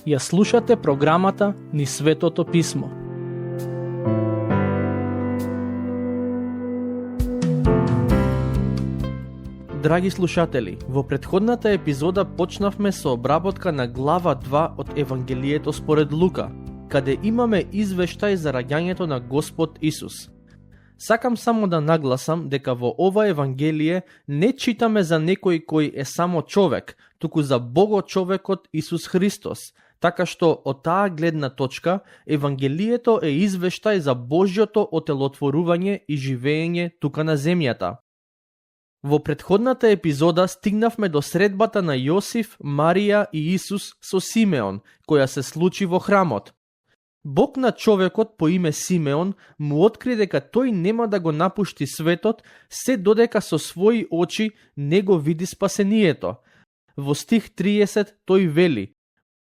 Ја слушате програмата Низ Светото Писмо. Драги слушатели, во претходната епизода почнавме со обработка на глава 2 од Евангелието според Лука, каде имаме извештај за раѓањето на Господ Исус. Сакам само да нагласам дека во ова Евангелие не читаме за некој кој е само човек, туку за Богочовекот Исус Христос, така што од таа гледна точка Евангелието е извештај за Божјото отелотворување и живење тука на земјата. Во претходната епизода стигнавме до средбата на Јосиф, Марија и Исус со Симеон, која се случи во храмот. Бог на човекот по име Симеон му откри дека тој нема да го напушти светот, се додека со своји очи не го види спасението. Во стих 30 тој вели: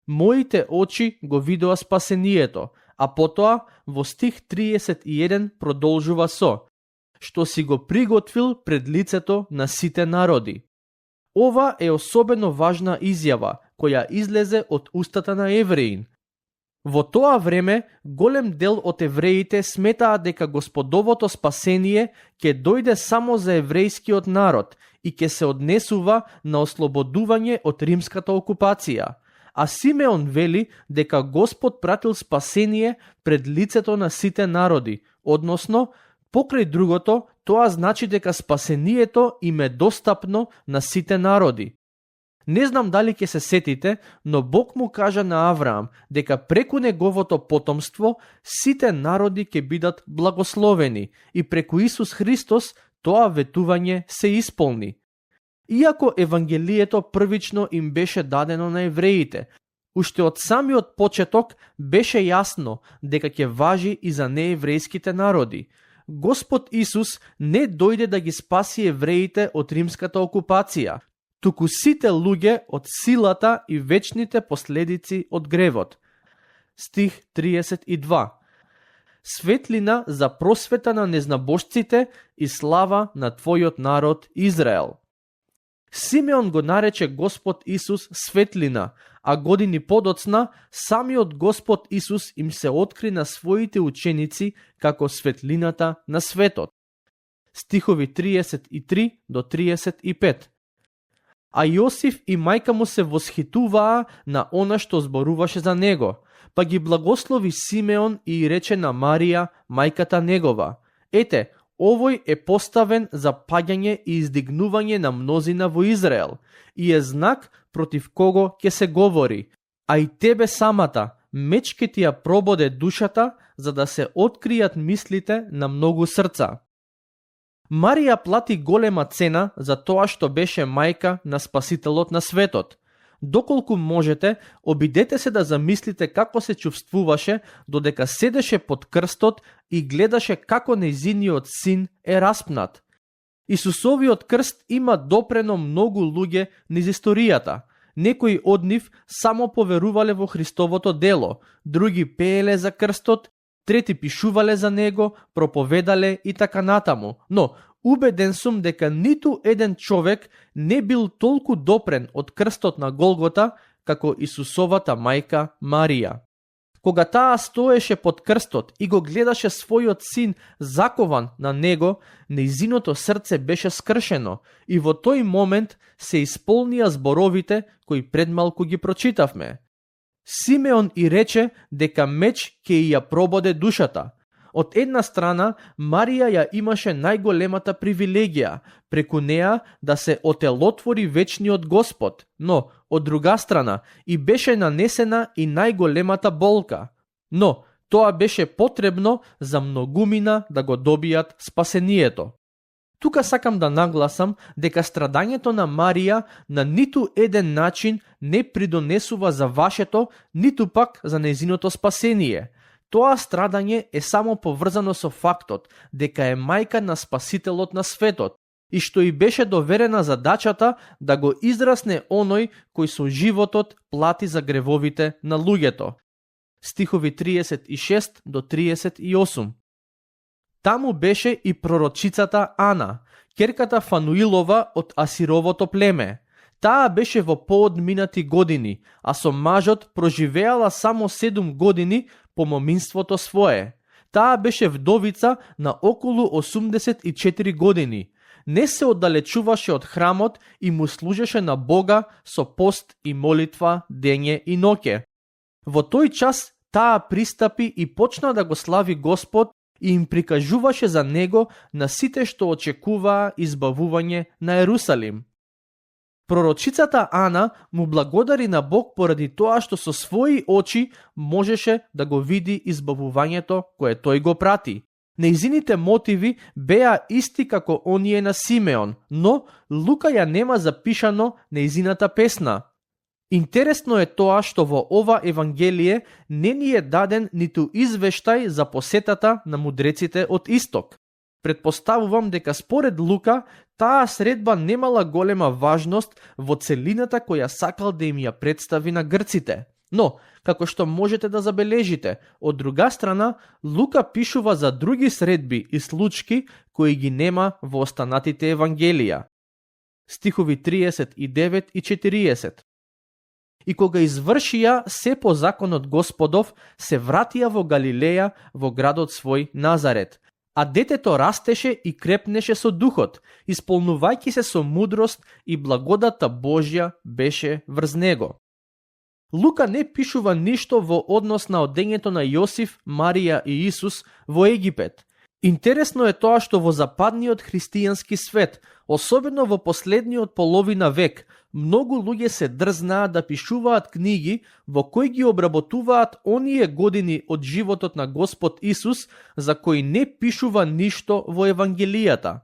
"Моите очи го видоа спасението", а потоа во стих 31 продолжува со: "Што си го приготвил пред лицето на сите народи". Ова е особено важна изјава, која излезе од устата на евреин. Во тоа време, голем дел од евреите сметаа дека Господовото спасение ќе дојде само за еврејскиот народ и ќе се однесува на ослободување од римската окупација. А Симеон вели дека Господ пратил спасение пред лицето на сите народи, односно, покрај другото, тоа значи дека спасението им е достапно на сите народи. Не знам дали ќе се сетите, но Бог му кажа на Авраам дека преку неговото потомство сите народи ќе бидат благословени и преку Исус Христос тоа ветување се исполни. Иако Евангелието првично им беше дадено на евреите, уште од самиот почеток беше јасно дека ќе важи и за нееврејските народи. Господ Исус не дојде да ги спаси евреите од римската окупација, туку сите луѓе од силата и вечните последици од гревот. Стих 32. Светлина за просвета на незнабожците и слава на твојот народ Израел. Симеон го нарече Господ Исус светлина, а години подоцна самиот Господ Исус им се откри на своите ученици како светлината на светот. Стихови 33 до 35. А Јосиф и мајка му се восхитуваа на она што зборуваше за него, па ги благослови Симеон и рече на Марија, мајката негова: "Ете, овој е поставен за паѓање и издигнување на мнозина во Израел и е знак против кого ќе се говори, а и тебе самата, меч ќе ти ја прободе душата, за да се откријат мислите на многу срца." Марија плати голема цена за тоа што беше мајка на Спасителот на светот. Доколку можете, обидете се да замислите како се чувствуваше додека седеше под крстот и гледаше како нејзиниот син е распнат. Исусовиот крст има допрено многу луѓе низ историјата. Некои од нив само поверувале во Христовото дело, други пееле за крстот, трети пишувале за него, проповедале и така натаму. Но убеден сум дека ниту еден човек не бил толку допрен од крстот на Голгота како Исусовата мајка Марија. Кога таа стоеше под крстот и го гледаше својот син закован на него, нејзиното срце беше скршено и во тој момент се исполнија зборовите кои предмалку ги прочитавме. Симеон и рече дека меч ќе ја прободе душата. Од една страна, Марија ја имаше најголемата привилегија, преку неа да се отелотвори вечниот Господ, но, од друга страна, и беше нанесена и најголемата болка. Но, тоа беше потребно за многумина да го добијат спасението. Тука сакам да нагласам дека страдањето на Марија на ниту еден начин не придонесува за вашето, ниту пак за нејзиното спасение. Тоа страдање е само поврзано со фактот дека е мајка на Спасителот на светот и што и беше доверена задачата да го израсне оној кој со животот плати за гревовите на луѓето. Стихови 36 до 38. Таму беше и пророчицата Ана, ќерката Фануилова од Асировото племе. Таа беше во поодминати години, а со мажот проживеала само 7 години по моминството свое. Таа беше вдовица на околу 84 години. Не се оддалечуваше од храмот и му служеше на Бога со пост и молитва дење и ноќе. Во тој час таа пристапи и почна да го слави Господ и им прикажуваше за него на сите што очекуваа избавување на Ерусалим. Пророчицата Ана му благодари на Бог поради тоа што со своји очи можеше да го види избавувањето кое тој го прати. Нејзините мотиви беа исти како оние на Симеон, но Лука ја нема запишано нејзината песна. Интересно е тоа што во ова Евангелие не ни е даден ниту извештај за посетата на мудреците од Исток. Предпоставувам дека според Лука, таа средба немала голема важност во целината која сакал да им ја представи на грците. Но, како што можете да забележите, од друга страна, Лука пишува за други средби и случки кои ги нема во останатите Евангелија. Стихови 39 и 40. И кога извршија се по законот Господов, се вратија во Галилеја, во градот свој Назарет. А детето растеше и крепнеше со духот, исполнувајќи се со мудрост и благодата Божја беше врз него. Лука не пишува ништо во однос на одењето на Јосиф, Марија и Исус во Египет. Интересно е тоа што во западниот христијански свет, особено во последниот половина век, многу луѓе се дрзнаа да пишуваат книги во кои ги обработуваат оние години од животот на Господ Исус за кои не пишува ништо во Евангелијата.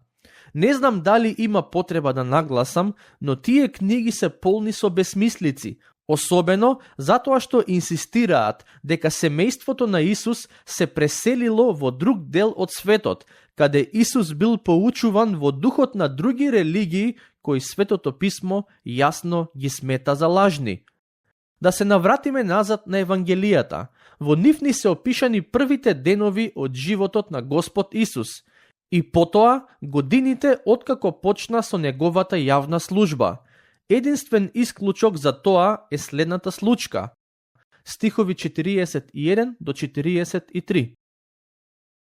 Не знам дали има потреба да нагласам, но тие книги се полни со бесмислици, особено затоа што инсистираат дека семејството на Исус се преселило во друг дел од светот, каде Исус бил поучуван во духот на други религии кои Светото писмо јасно ги смета за лажни. Да се навратиме назад на Евангелијата. Во нив ни се опишани првите денови од животот на Господ Исус и потоа годините откако почна со неговата јавна служба. Единствен исклучок за тоа е следната случка. Стихови 41 до 43.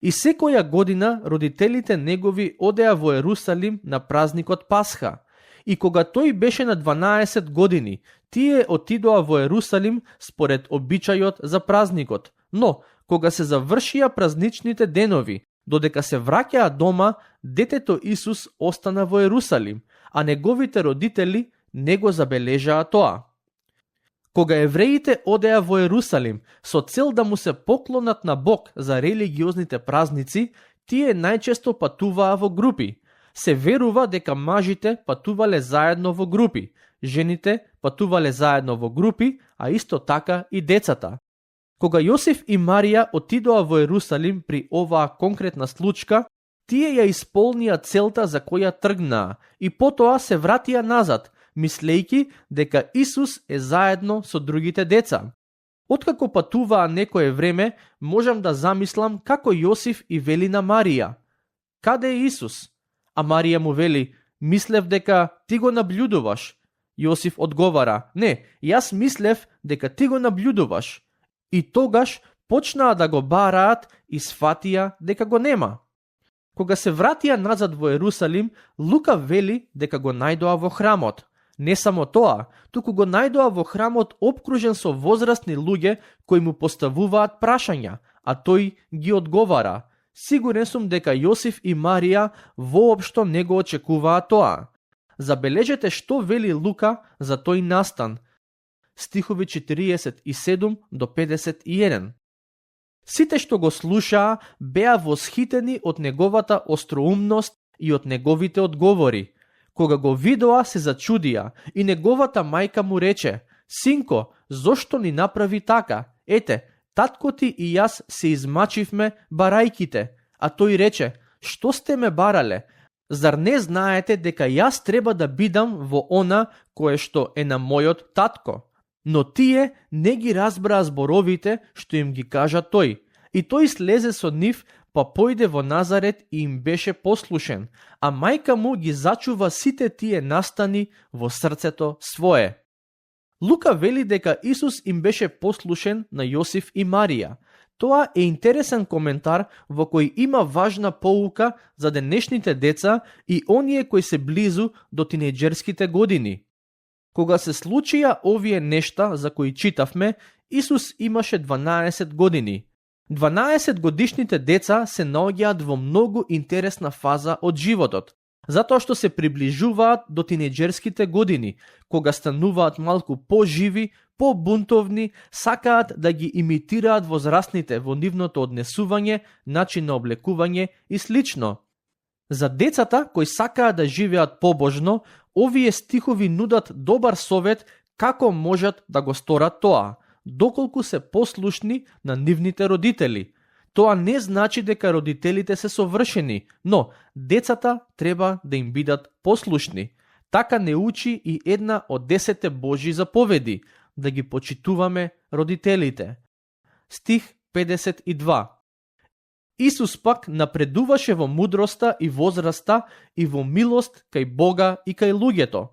И секоја година родителите негови одеа во Ерусалим на празникот Пасха. И кога тој беше на 12 години, тие отидоа во Ерусалим според обичајот за празникот. Но, кога се завршија празничните денови, додека се враќаа дома, детето Исус остана во Ерусалим, а неговите родители не го забележаа тоа. Кога евреите одеа во Ерусалим со цел да му се поклонат на Бог за религиозните празници, тие најчесто патуваа во групи. Се верува дека мажите патувале заедно во групи, жените патувале заедно во групи, а исто така и децата. Кога Јосиф и Марија отидоа во Ерусалим при оваа конкретна случка, тие ја исполнија целта за која тргнаа и потоа се вратија назад, мислејќи дека Исус е заедно со другите деца. Откако патуваа некое време, можам да замислам како Јосиф и вели на Марија: "Каде е Исус?" А Марија му вели: "Мислев дека ти го наблюдуваш." Јосиф одговара: "Не, јас мислев дека ти го наблюдуваш." И тогаш почнаа да го бараат и сфатија дека го нема. Кога се вратија назад во Ерусалим, Лука вели дека го најдоа во храмот. Не само тоа, туку го најдоа во храмот обкружен со возрастни луѓе кои му поставуваат прашања, а тој ги одговара. Сигурен сум дека Јосиф и Марија воопшто не го очекуваа тоа. Забележете што вели Лука за тој настан. Стихови 47 до 51. Сите што го слушаа беа восхитени од неговата остроумност и од неговите одговори. Кога го видоа, се зачудија и неговата мајка му рече: "Синко, зошто ни направи така? Ете, татко ти и јас се измачивме барајките." А тој рече: "Што сте ме барале? Зар не знаете дека јас треба да бидам во она кое што е на мојот татко?" Но тие не ги разбраа зборовите што им ги кажа тој. И тој слезе со нив па појде во Назарет и им беше послушен, а мајка му ги зачува сите тие настани во срцето свое. Лука вели дека Исус им беше послушен на Јосиф и Марија. Тоа е интересен коментар во кој има важна поука за денешните деца и оние кои се близу до тинејџерските години. Кога се случија овие нешта за кои читавме, Исус имаше 12 години. 12 годишните деца се наоѓаат во многу интересна фаза од животот, затоа што се приближуваат до тинејџерските години, кога стануваат малку поживи, побунтовни, сакаат да ги имитираат возрастните во нивното однесување, начин на облекување и слично. За децата кои сакаат да живеат побожно, овие стихови нудат добар совет како можат да го сторат тоа, доколку се послушни на нивните родители. Тоа не значи дека родителите се совршени, но децата треба да им бидат послушни. Така не учи и една од 10 Божји заповеди, да ги почитуваме родителите. Стих 52. Исус пак напредуваше во мудроста и возраста и во милост кај Бога и кај луѓето.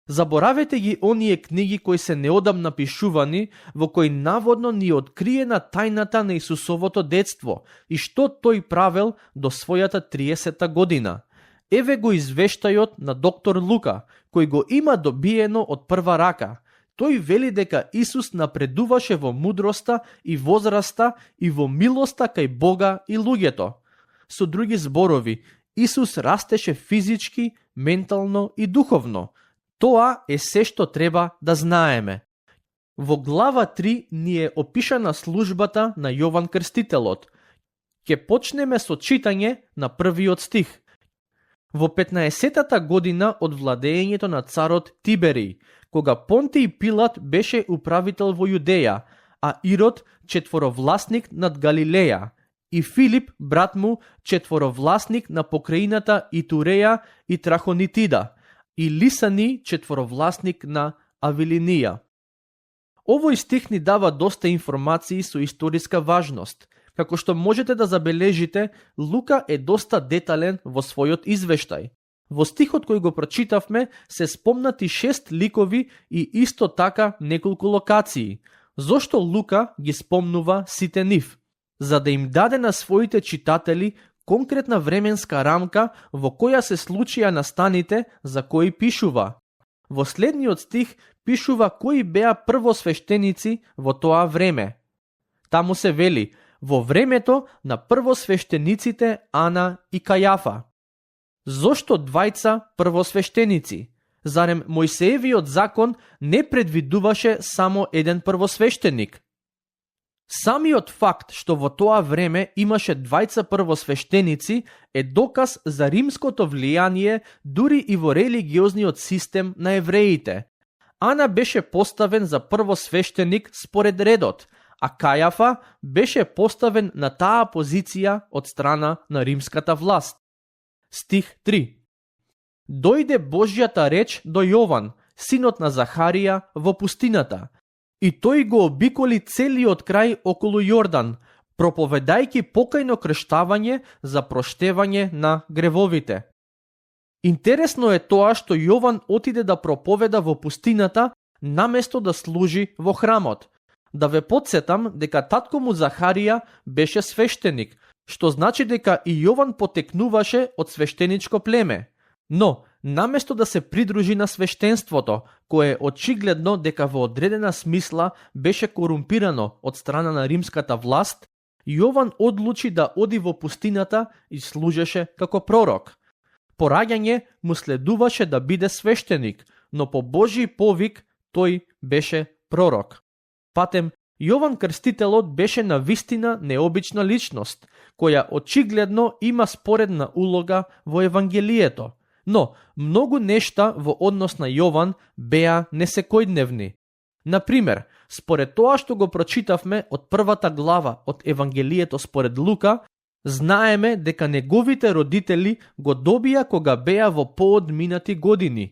Заборавете ги оние книги кои се неодамна пишувани, во кои наводно ни откриена тајната на Исусовото детство и што тој правел до својата 30-та година. Еве го извештајот на доктор Лука, кој го има добиено од прва рака. Тој вели дека Исус напредуваше во мудроста и возраста и во милоста кај Бога и луѓето. Со други зборови, Исус растеше физички, ментално и духовно. Тоа е се што треба да знаеме. Во глава 3 ни е опишана службата на Јован Крстителот. Ке почнеме со читање на првиот стих. Во 15-та година од владеењето на царот Тиберий, кога Понтиј Пилат беше управител во Јудеја, а Ирод четворовласник над Галилеја, и Филип, брат му, четворовласник на покраината Итуреја и Трахонитида, и Лисани, четворовласник на Авилинија. Овој стих ни дава доста информации со историска важност. Како што можете да забележите, Лука е доста детален во својот извештај. Во стихот кој го прочитавме се спомнати 6 ликови и исто така неколку локации. Зошто Лука ги спомнува сите нив? За да им даде на своите читатели конкретна временска рамка во која се случија настаните за кои пишува. Во следниот стих пишува кои беа првосвештеници во тоа време. Таму се вели: во времето на првосвештениците Ана и Кајафа. Зошто двајца првосвештеници? Зарем Мојсеевиот закон не предвидуваше само еден првосвештеник? Самиот факт што во тоа време имаше двајца првосвештеници е доказ за римското влијание дури и во религиозниот систем на евреите. Ана беше поставен за првосвештеник според редот, а Кајафа беше поставен на таа позиција од страна на римската власт. Стих 3. Дојде Божјата реч до Јован, синот на Захарија, во пустината, и тој го обиколи целиот крај околу Јордан, проповедајќи покајно крштавање за проштевање на гревовите. Интересно е тоа што Јован отиде да проповеда во пустината наместо да служи во храмот. Да ве потсетам дека татко му Захарија беше свештеник, што значи дека и Јован потекнуваше од свештеничко племе. Но, наместо да се придружи на свештенството, кое очигледно дека во одредена смисла беше корумпирано од страна на римската власт, Јован одлучи да оди во пустината и служеше како пророк. По раѓање му следуваше да биде свештеник, но по Божји повик тој беше пророк. Патем, Јован Крстителот беше на вистина необична личност, која очигледно има споредна улога во Евангелието. Но, многу нешта во однос на Јован беа несекојдневни. Например, според тоа што го прочитавме од првата глава од Евангелието според Лука, знаеме дека неговите родители го добија кога беа во поодминати години.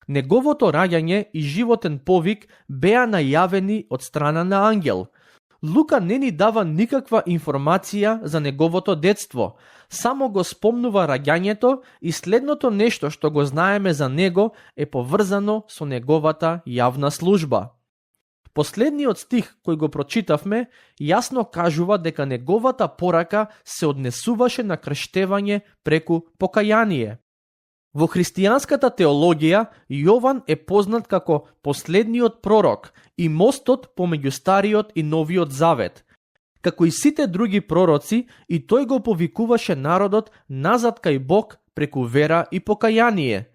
Неговото раѓање и животен повик беа најавени од страна на ангел. Лука не ни дава никаква информација за неговото детство, само го спомнува раѓањето и следното нешто што го знаеме за него е поврзано со неговата јавна служба. Последниот стих кој го прочитавме јасно кажува дека неговата порака се однесуваше на крштевање преку покаяние. Во христијанската теологија, Јован е познат како последниот пророк и мостот помеѓу Стариот и Новиот Завет. Како и сите други пророци, и тој го повикуваше народот назад кај Бог преку вера и покаяние.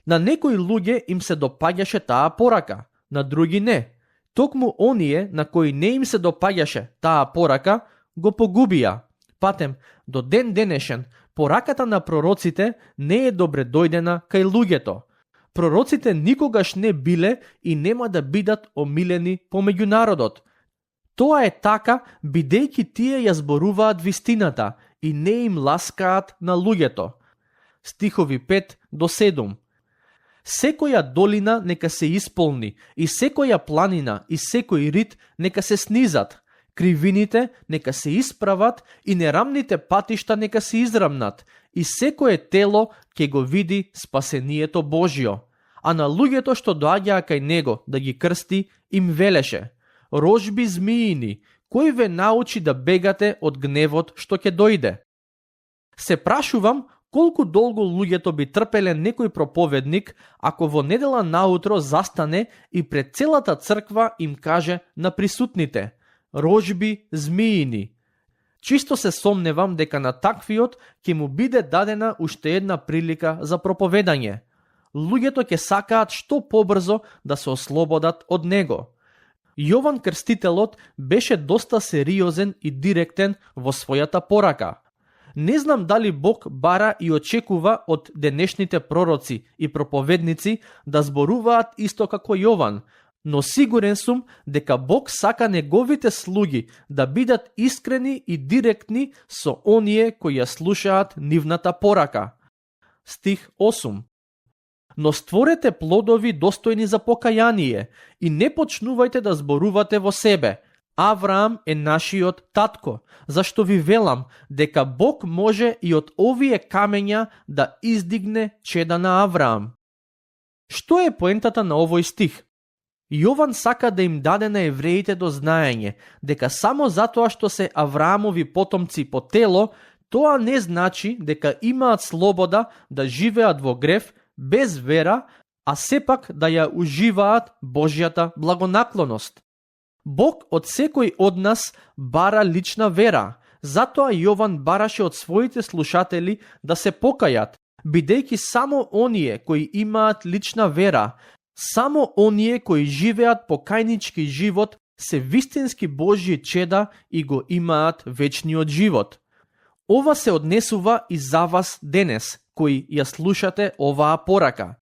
На некои луѓе им се допаѓаше таа порака, на други не. Токму оние на кои не им се допаѓаше таа порака, го погубија. Патем, до ден денешен, пораката на пророците не е добре дојдена кај луѓето. Пророците никогаш не биле и нема да бидат омилени помеѓу народот. Тоа е така, бидејќи тие ја зборуваат вистината и не им ласкаат на луѓето. Стихови 5 до 7. Секоја долина нека се исполни, и секоја планина и секој рид нека се снизат. Кривините нека се исправат и нерамните патишта нека се израмнат, и секое тело ќе го види спасението Божјо. А на луѓето што доаѓаа кај него да ги крсти, им велеше: рожби змиини, кој ве научи да бегате од гневот што ќе дојде? Се прашувам колку долго луѓето би трпеле некој проповедник ако во недела наутро застане и пред целата црква им каже на присутните: рожби змиини. Чисто се сомневам дека на таквиот ќе му биде дадена уште една прилика за проповедање. Луѓето ќе сакаат што побрзо да се ослободат од него. Јован Крстителот беше доста сериозен и директен во својата порака. Не знам дали Бог бара и очекува од денешните пророци и проповедници да зборуваат исто како Јован, но сигурен сум дека Бог сака неговите слуги да бидат искрени и директни со оние кои ја слушаат нивната порака. Стих 8. Но створете плодови достојни за покаяние и не почнувајте да зборувате во себе: Авраам е нашиот татко, зашто ви велам дека Бог може и од овие камења да издигне чеда на Авраам. Што е поентата на овој стих? Јован сака да им даде на евреите до знаење дека само затоа што се Авраамови потомци по тело, тоа не значи дека имаат слобода да живеат во грев без вера, а сепак да ја уживаат Божјата благонаклоност. Бог од секој од нас бара лична вера, затоа Јован бараше од своите слушатели да се покајат, бидејќи само оние кои имаат лична вера, само оние кои живеат покајнички живот се вистински Божји чеда и го имаат вечниот живот. Ова се однесува и за вас денес, кои ја слушате оваа порака.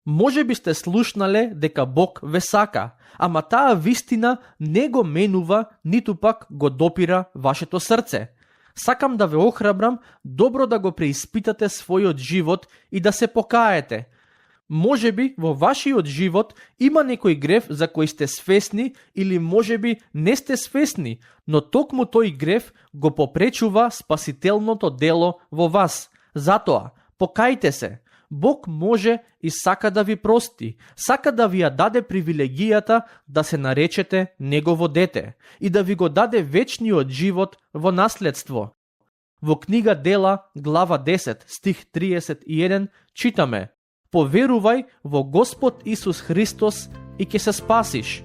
Може би сте слушнале дека Бог ве сака, ама таа вистина не го менува, ниту пак го допира вашето срце. Сакам да ве охрабрам добро да го преиспитате својот живот и да се покаете. Може би во вашиот живот има некој грев за кој сте свесни или може би не сте свесни, но токму тој грев го попречува спасителното дело во вас. Затоа, покајте се. Бог може и сака да ви прости, сака да ви ја даде привилегијата да се наречете Негово дете и да ви го даде вечниот живот во наследство. Во книга Дела, глава 10, стих 31, читаме: Поверувај во Господ Исус Христос и ќе се спасиш.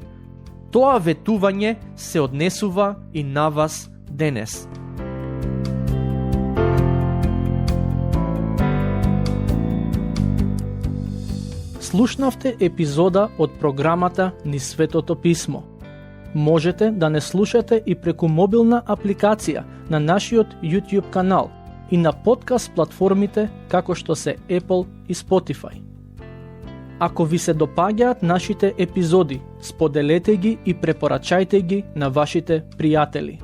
Тоа ветување се однесува и на вас денес. Слушнавте епизода од програмата Низ Светото Писмо. Можете да не слушате и преку мобилна апликација на нашиот YouTube канал и на подкаст платформите како што се Apple и Spotify. Ако ви се допаѓаат нашите епизоди, споделете ги и препорачајте ги на вашите пријатели.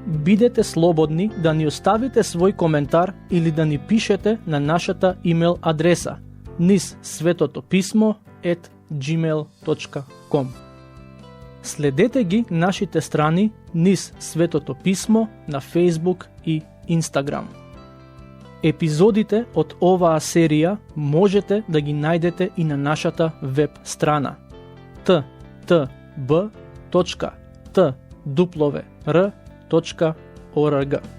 Бидете слободни да ни оставите свој коментар или да ни пишете на нашата имейл адреса nizsvetotopисmo@gmail.com. Следете ги нашите страни низ Светото писмо на Facebook и Instagram. Епизодите од оваа серија можете да ги најдете и на нашата веб страна ttb.twr.org.